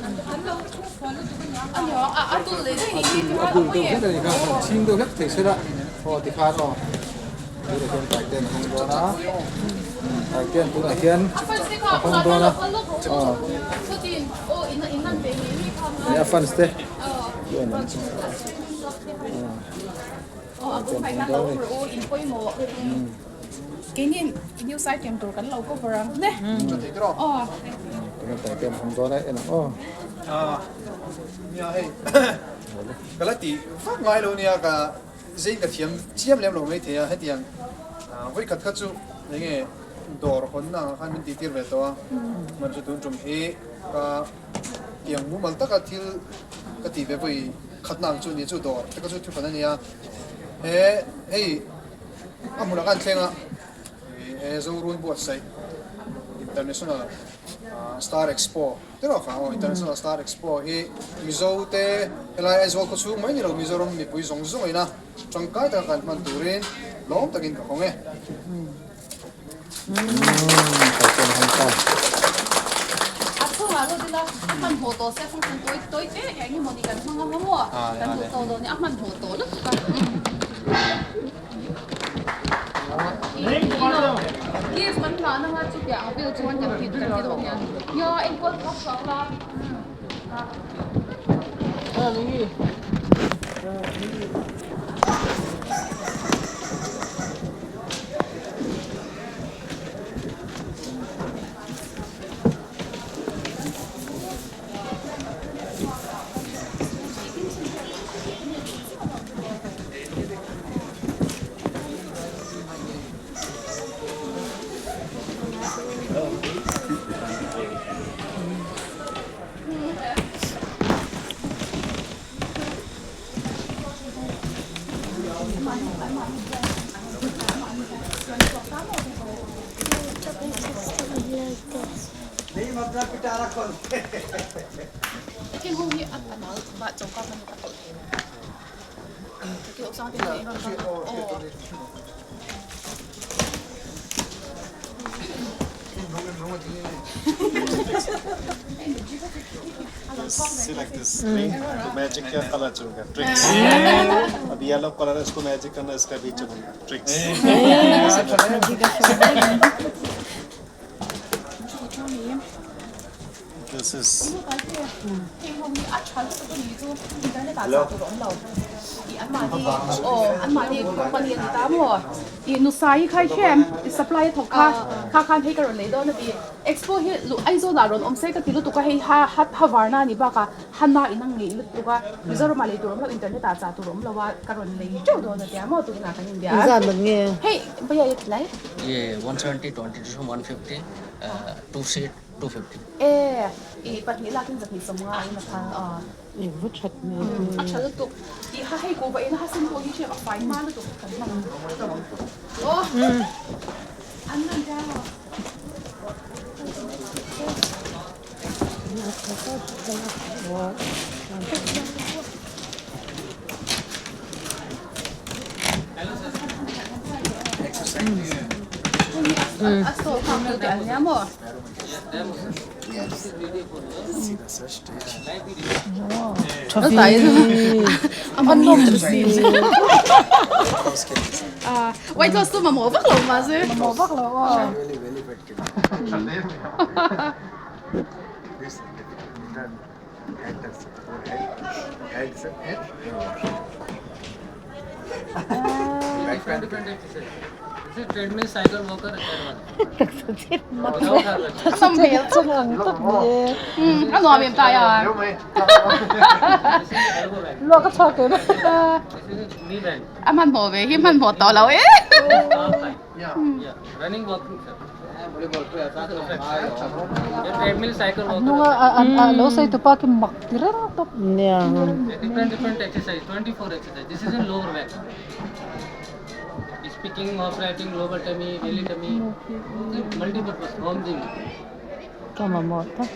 A dul deuh hlek a nih kha han chhing deuh hlek thei se la aw tikhan aw tunah hian taitean a hawng dawn a taitean tunah hian a hawng dawn a aw hei a fans te hian an aw taitean a hawng dawn a ni. Keini news item tur kan lo cover ang hle. Aw. Tuna tai te an hawng dawn a en ang aw. Ah nia hei ka la ti vak ngai lo nia ka zei ka thiam chiam lem lo mai thei a hetiang vawi khat kha chu enge dawr hawn na ang khan min tih tir ve tawh a man chu tun tum hi ka tiang mumal taka thil ka tih ve vawi khat na ang chu nia chu dawr te kha chu thu hran a nia he hei. A hmunah khan thleng a, he Zorun buatsaih International Star Expo te rawh kha aw, International Star Expo hi Mizo te helai Aizawl khaw chhung mai ni lo Mizoram mipui zawng zawng ina tangkai taka kan hman turin lawm takin ka hawng e. A chhungah lut ila a hmanhmawh tawh se function tawi tawi te eng emaw ni kan hmang ang maw kan duh tawh lo ni a hmanhmawh tawh lutuk a. Gift kan hlah na nga chu piah ang vel chuan kan ti kan ti dawn nia. Nia enkawl phawk phawk la. See like this green तो magic का colour जो है tricks अब yellow colour है इसको magic करना इसका बीच में tricks This is I nusai khai khem i supply thawk kha kha khan hei ka rawn lei dawn a ti expo hi Aizawl ah rawn awm se ka ti lutuk a hei ha ha varna a ni bakah hana in a ngeih lutuk a Mizoram ah lei tur awm lo internet ah chah tur awm lo a ka rawn lei teuh dawn a tia maw tunah kan inbia a hei bhaiya ye tilai Ye 170 22 150 2 seat 250. E i pahnih lakin zahnih sawmnga in a phal a. Eng va that hmel ve. A tha lutuk. I ha hei kuhva ina ha sen pawh hi hriat a fai hma lutuk kan hmang ang. Aw. An nan ta maw? A stall khak tu te an nia maw? White Lotus chu mamawh vak lo mahse. Mamawh vak lo aw. A nuam em tai a. Luak a chhuak em. A hmanhmawh ve hi hmanhmawh tawh lo e. A hnunga a lo sawi tupa khi mak ti reng tawp. Nia. Ka mamawh tak.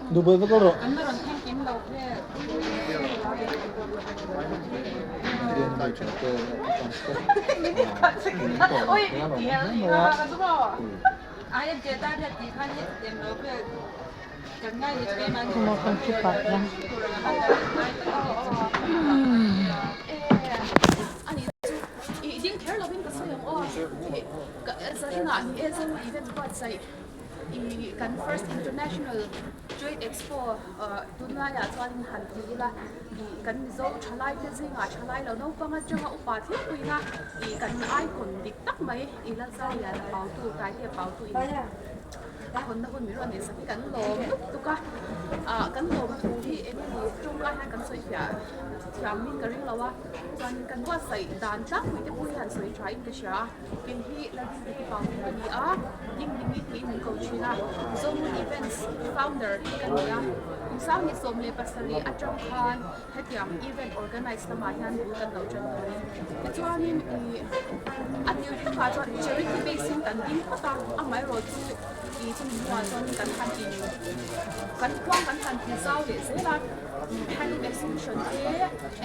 Dubai va kal rawh. I kan first international trade expo tunlaiah chuanin han ti ila ih kan mizo thalai te zingah thalai lo naupang atanga upa thil puina ih kan icon dik tak mai ih Lalzariana pautu Taitea pautu in a hawnna hun min rawn neih sak hi kan lawm lup tuk a ah kan lawm thu hi eng emaw tawngkai hian kan sawi fiah thiam in ka ring lo a chuanin kan buatsaih dan tlangpui te pawh hi han sawi tha in ka hria a. Kei hi Lalhmingthaki Pau ka ni a, Dingdingi tiin min ko thin a, Zomun Events founder ka ni a. Kum 2017 atang khan hetiang event organise lamah hian bul kan lo tan tawh a ni. Tichuanin ih a tir takah chuan charity base in kan ding phawt a, amaherawhchu ih chumi hnuah chuan kan han in kan khuang kan han ti zau leh zel a. Handloom exhibition te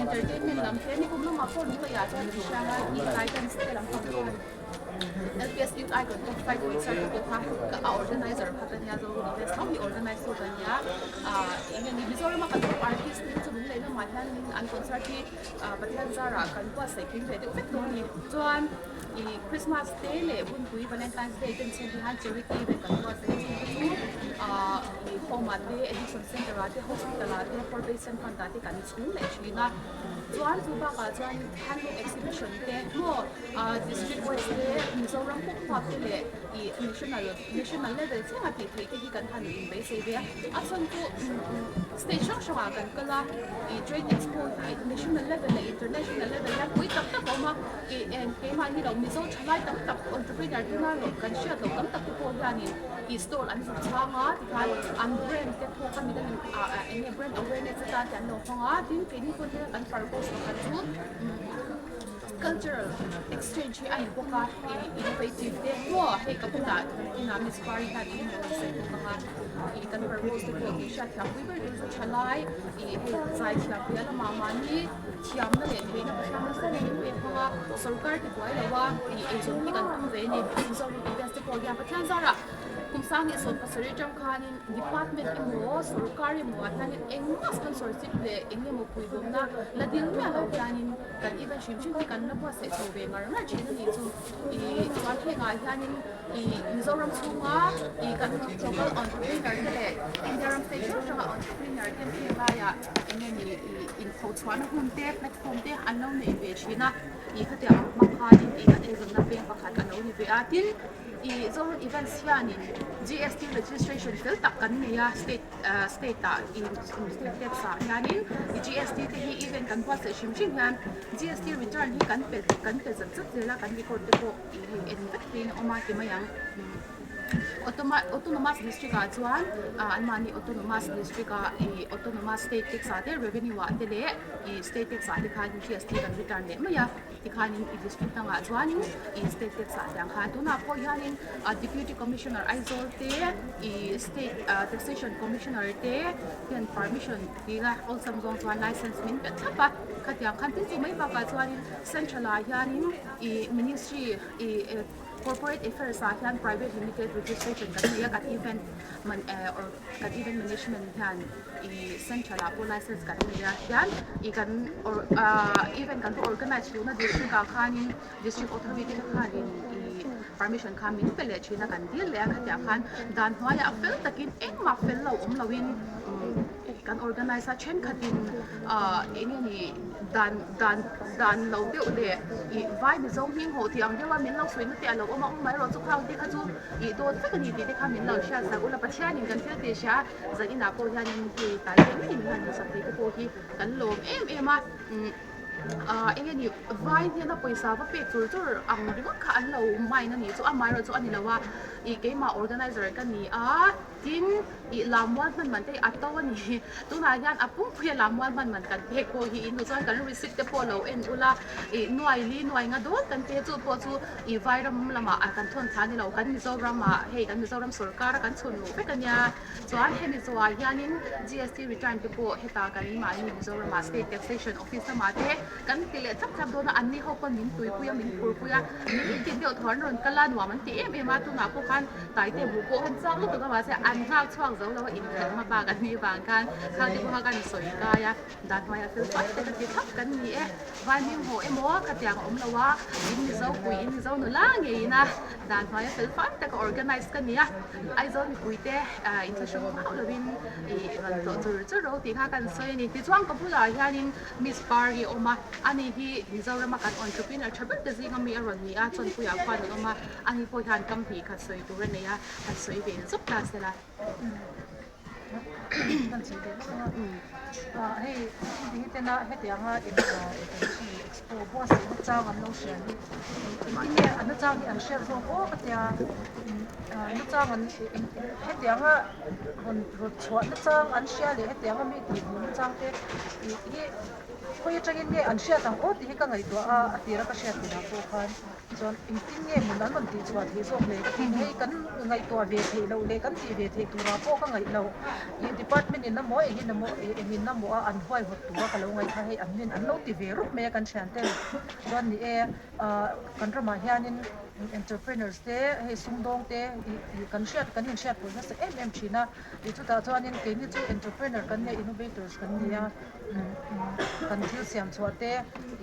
entertainment lam te nikum lamah pawh lungleiah chuan an hriang a ih guidance te lam pang khan LPS youth icon top five concert te pawh kha ka a organizer kha ka nia Zoram events ho hi organize tu ka nia ah eng nge ni Mizorama kan top artist te hi chu lunglei lamah hian an concert hi ah Pathian zarah kan buatsaih kim ve deuh vek dawn a ni chuan ih Christmas te leh hunpui Valentine's day te chen te hian charity event kan buatsaih a chung te chu ah ih home ah te addiction center ah te hospital ah te poor patient fund ah te kan chhung leh thin a chuan chu bakah chuan handloom exhibition te maw ah district wise te Mizoram pawh huap te leh ih national national level thlenga tih theih te hi kan han inbeisei ve a a chhan chu state hrang hrangah kan kal a ih trade expo hi national level leh international level hian pui tak tak a awm a ih eng keimahni lo Mizo thalai tam tak entrepreneur tuna rawh kan hriat loh tam tak te pawh hianin ih stall an zuk chhang a tikhan an brand te pawh kha midangin ah eng nge brand awareness atan te an lo hmang a tin keini pawh hian kan purpose pakhat chu cultural exchange hi a ni bawk a ih innovative te maw hei ka bulah inah miss pari hian eng emaw rawn sawi bawk ang a ih kan purpose te pawh tih hriat thiam pui ber tur chu thalai ih hei zai thiam pui a lamah mahni thiamna leh theihna ka hriat nasa em em hmang a sorkar ti buai lo a ih eizawn hi kan tum ve a ni Mizoram events te pawh hian Pathian zarah kum 2017 atang khanin department emaw sorkar emaw ah hianin engmah sponsorship leh eng emaw puibawmna la dil miah lo hianin kan event hrim hrim hi kan la buatsaih chho ve ngar ngar thin a nih chu ih chuan hengah hianin ih Mizoram chhunga ih kan local entrepreneur te leh India ram state hrang hranga entrepreneur te heng laiah eng nge ni ih inphochhuahna hun te platform te an lo nei ve thin a ih khatiang ang hmang khanin ih kan eizawnna peng pakhat a lo ni ve a tin ih Zoram events hianin GST registration fel tak kan nei a state state ah ih state tax ah hianin ih GST te hi event kan buatsaih hrim hrim hian GST return hi kan pe kan pe zat zat zel a kan record te pawh ih hei en vek te in a awm a ti mai ang. Autonomous district ah chuan anmahni autonomous district ah ih autonomous state tax ah te revenue ah te leh ih state tax ah te khan GST kan return leh mai a tikhanin ih district dangah chuanin ih state tax ah te ang khan tunah pawh hianin deputy commissioner Aizawl te ih state taxation commissioner te hian permission tih a awlsam zawng chuan license min pe thlap a khatiang khan tin chu mai bakah chuanin central ah hianin ih ministry ih. Corporate Affairs ah hian Private Limited Registration kan nei a, kan event man eh or kan event management hian ih central ah pawh license kan nei a hian ih kan or ah event kan va organize duhna district ah khanin district authority te khanin ih permission kha min pe leh thin a kan dil leh a khatiah khan dan hnuaiah fel takin engmah fel lo awm loin kan organize a thenkhatin ah eng nge ni dan dan dan lo deuh leh ih vai mizo hming haw tih ang deuha min lo sawi na te a lo awm a awm mai erawh chu khang te kha chu ih dawt vek a ni tih te kha min lo hriat sak ula Pathianin kan thil tih hria zan inah pawh hianin hei tai te ngei min han hmuhsak thei te pawh hi kan lawm em em a umm ah eng nge ni vai hnena pawisa va pek chur chur ang ringawt kha an lo mind a nih chu amaherawhchu a ni lo a ih keimah organizer ka ni a. Tin, ih lammual hman man te hi a to a ni. Tunah hian a pumpui a lammual hman man kan pek pawh hi in chuan kan receipt te pawh lo en ula, ih nuai li nuai nga dawn kan pe chu pawh chu ih Vairam lamah a kan thawn thla a ni lo, kan Mizoramah hei kan Mizoram sorkar a kan chhun luh vek a nia. Chuan hemi zawhah hianin GST return te pawh heta kan mahni Mizoramah State Taxation Office lamah te Kan ti leh thlap thlap dawn a, anni ho pawn min tuipui a, min phurpui a, min ti deuh thaw an rawn kal a, nuam an ti em em a, tunah pawh khan Taite buh pawh han chak lutuk a, mahse an nghak chhuak zo lo a, inkhelh hma bak an nih vang khan khang te pawh kha kan sawi kai a, dan hnuaiah fel fai tak a ti thlap kan ni e, Vaimim haw emaw khatiang a awm lo a, in Mizo pui in Mizo nula ngeiin a, dan hnuaia fel fai tak a organize ka ni a, Aizawl mipuite inthlahrung hauh lovin ih rawn tlawh chur chur ro tih kha kan sawi a ni. Tichuan ka bulah hianin Miss Par hi a awm a, ani hi Mizorama kan entrepreneur tha ber te zinga mi a rawn ni a, Chawnpuiah khuan an awm a, ani pawh hian kam hnih khat sawi tur a nei a, han sawi ve zuk ta se la. Kan sawi ve lawk ang a, hei hi tena hetianga expo buatsaihna chang an lo hria hi engtin nge a nachang hi an hriat zawk aw ka tia, nachang an hetianga rawn rawn chhuah nachang an hria leh hetianga mi tih hmuh nachang te ih hi khawi atangin nge an hriat ang aw tih hi ka ngaihtuah a, a tira ka hriat tirah pawh khan chuan engtin nge mun an rawn tih chhuah theih zawk le ka ti hei kan ngaihtuah ve theih loh leh kan tih ve theih turah pawh ka ngaih loh ih department in emaw engin emaw ih engin emaw a an huaihawt tura ka lo ngaihthla hei an nin an lo ti ve rup mai a kan thian ten chuan ni e ah kan ramah hianin entrepreneurs te hei sumdawng te ih ih kan hriat kan inhriat pawh nasa em em thin a ih chutah chuanin keini chu entrepreneur kan nia innovators kan ni a kan thil siam chhuah te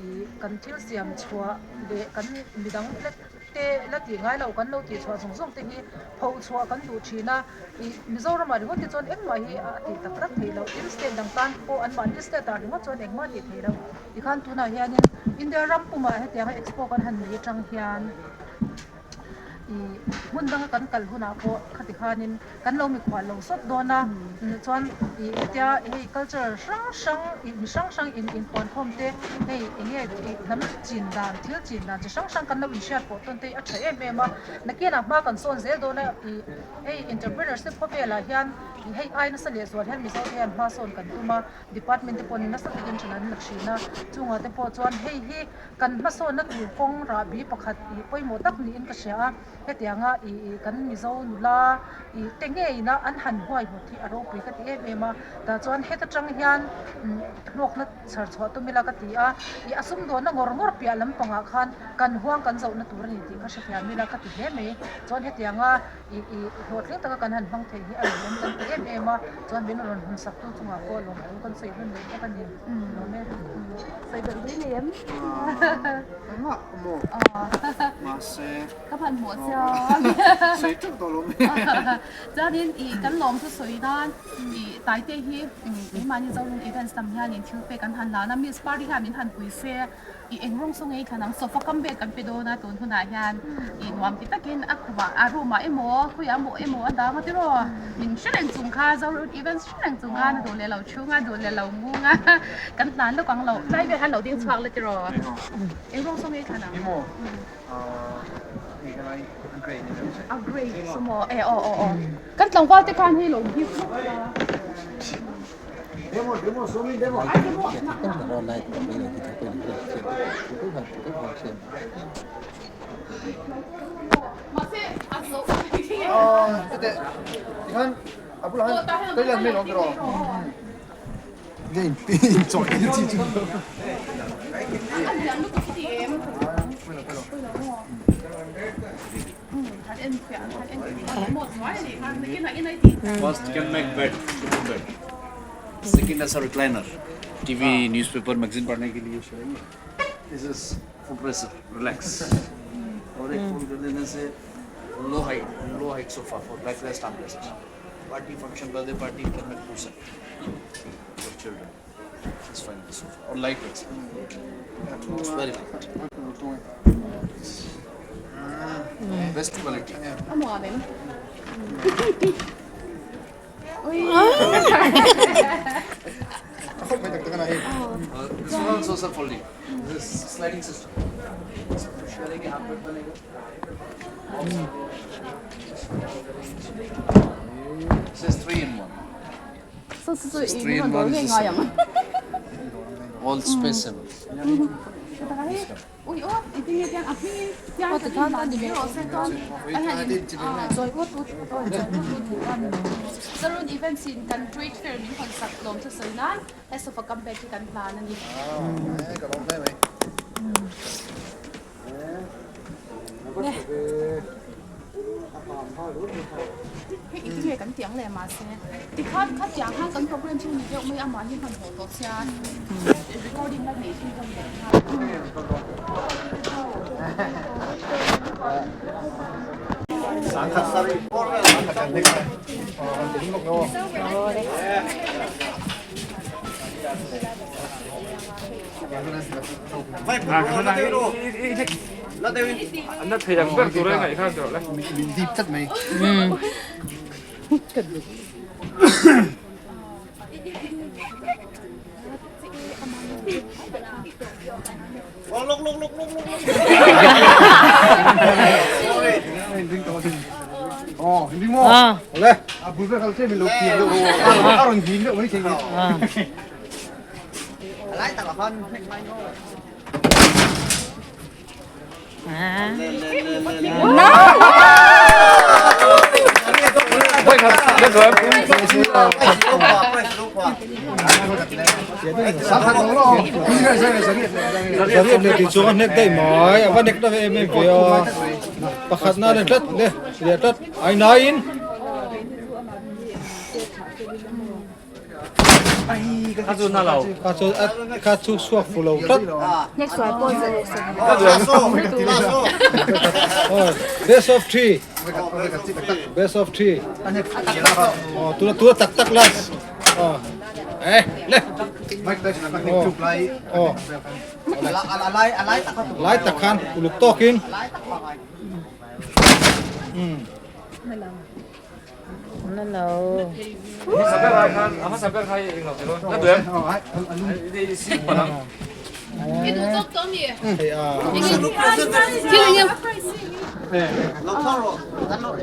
ih kan thil siam chhuah leh kan midang la te la tih ngai loh kan lo tih chhuah zawng zawng te hi pho chhuah kan duh thin a ih Mizoramah ringawt te chuan engmah hi a tih tak tak theih loh tin state dang tan pawh anmahni state ah ringawt chuan engmah a tih theih loh tikhan tunah hianin India ram pumah hetianga expo kan han nei atang hian ih hmun danga kan kal hunah pawh khati khanin kan lo mikhual lo sawt dawn a chuan ih hetia hei culture hrang hrang ih mi hrang hrang in inpuankhawm te hei eng nge ih hnam chin dan thil chin dan chi hrang hrang kan lo inhriat pawh tawn te hi a tha em em a nakinah hma kan sawn zel dawn a ih hei entrepreneurship khawvelah hian ih hei ai nasa leh zual hian Mizo te hian hma sawn kan tum a department te pawhin nasa takin than an la thin a chungah te pawh chuan hei hi kan hmasawnna tur kawng rahbi pakhat ih pawimawh tak niin ka hria a. Hetianga ih kan Mizo nula ih te ngeina an han huaihawt hi a ropui ka ti em em a, tah chuan heta tang hian hlawkna chhar chhuah tum ila ka ti a, ih a sumdawnna ngawr ngawr piah lampangah khan kan huang kan zohna tur a ni tih kha hrethiam ila ka ti hle mai. Chuan hetianga ih ih hlawhtling taka kan han hmang thei hi a lawmawm kan ti em em a, chuan min rawn hawn sak tu chungah pawh lawmthu kan sawi hun leh bawk a ni. Lawm e. Sawi belh hle nei em? Engah maw? Mahse. Ka hman hmuh chiang. Sawi teuh tawh lo mai. Chuanin i kan lawm chu sawi nan i Taite hi keimahni Zolung events lam hianin thil pek an han lan a, Miss Party hian min han pui se i eng rawng saw ngei thlan ang sofa kam vel kan pe dawn a tun hunah hian i nuam ti takin a khumah a room ah emaw khawiah emaw emaw a dang a tiraw min hre reng chung kha Zolung events hre reng chung khan a duh leh lo chhung a duh leh lo ngung a kan hlan lawk ang lo tlai vel han lo ding chhuak la tiraw eng rawng saw ngei thlan ang. A grey chu maw e aw aw aw kan tlangval te khan hei lo hi First can make bed, super bed. Second as a recliner. TV, newspaper, magazine पढ़ने के लिए use करेंगे. This is foot rest, relax. और एक फोल्ड कर देने से low height sofa for back rest, arm rest. Party function, birthday party can make cushion for children. It's fine the sofa. और light weight. It's very light. Best quality. A nuam em? This one also sir folding. This is sliding system. Push करेंगे half bed बनेगा. This is 3 in 1. So so This is 3 in 1 is all space saver. Ui aw i tinge tiang a hmingin tiang ka tin dan ni rawh se chuan an han in Zarun events in kan trade fair min hawn sak lawm chu sawi nan he sofa comeback hi kan hlan a ni. Hei i tinge kan tiang leh mahse tikhan kha tiang khan kan program chu ni deuh mai a mahni hmanhmawh tawh sia recording la neih chhunzawm leh nghal. Best of three. Best of three. Oh, tu tu tak tak last. Oh. Eh, le. Oh. Lai tak khan uluk tokin. Na lo. I duh chawk tawh mi? Hei a. Thil eng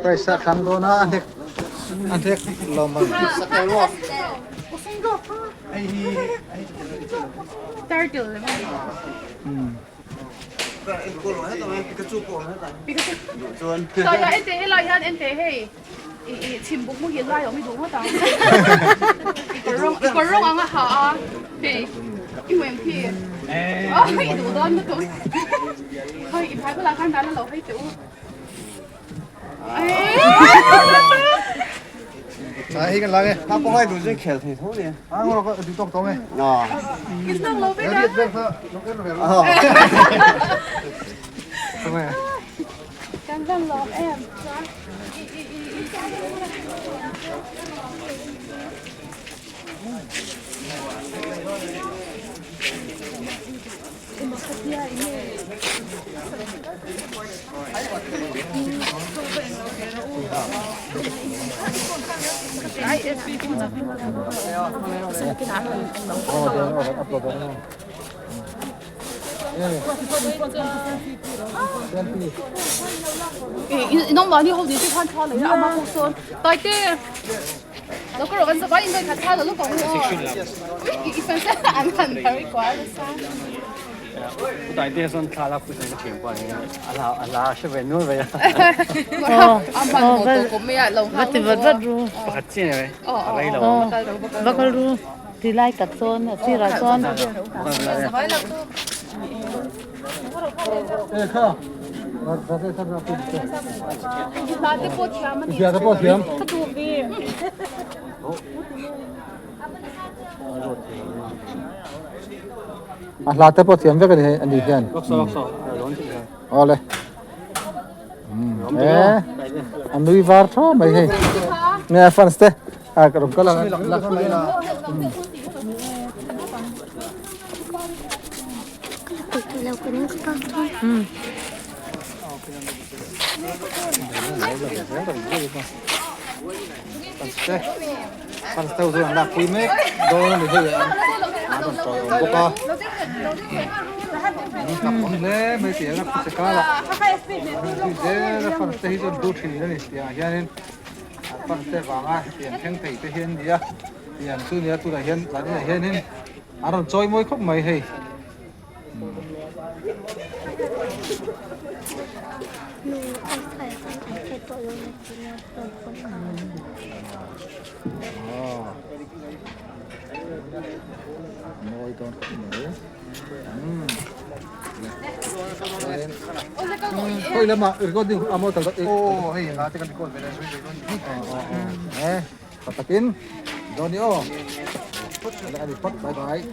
Price a thlang dawn a a hnek a hnek lo man. Turtle le mai. Sawi ah ente helai hian ente hei i i chhim buk mu hi lai awm i duh ngawt ang. I kawr rawng i kawr rawng ang a ha a hei i hmu em khi i duh dawn lutuk. Hei i phai bulah khan dan a lo hei teh u. Nangmahni ho ni te khan thla leh a ama pawh sawn Taite lo ka rawh kan zawh a in vawikhat thla lo lawk ang u aw i fan se an han thar kual nasa. Taite sawn thla lak pui ka thiam pawh a la hre ve nual ve a. A hman haw tawh kawp mai a lo nghak vat vat ru. Pakhat chiah ni mai a rei lo. Va kal ru. Ti lai tak sawn a sirah sawn. Kha. Hla te pawh thiam a ni. Hla te pawh thiam. Ka duh ve. A hla te pawh thiam vek a ni a ni hian. Awle. E a nui var tho mai hei. Nge a fans te a ka rawn kal ang a. Fans te ho chu an lakpui mek dawn a ni hei a an rawn tawiawm bawk a an tap awm hle mai tih a che kar a zui zel a fans te hi chuan duh thin a ni tih ah hianin fans te vanga hetiang thleng thei te hi an ni a tiang chu nia tunah hian zaninah hianin an rawn chawi mawi khawp mai hei. Khoi lama recording amo tal oh hei la te kan record ve eh patakin doni o ani phot bye bye.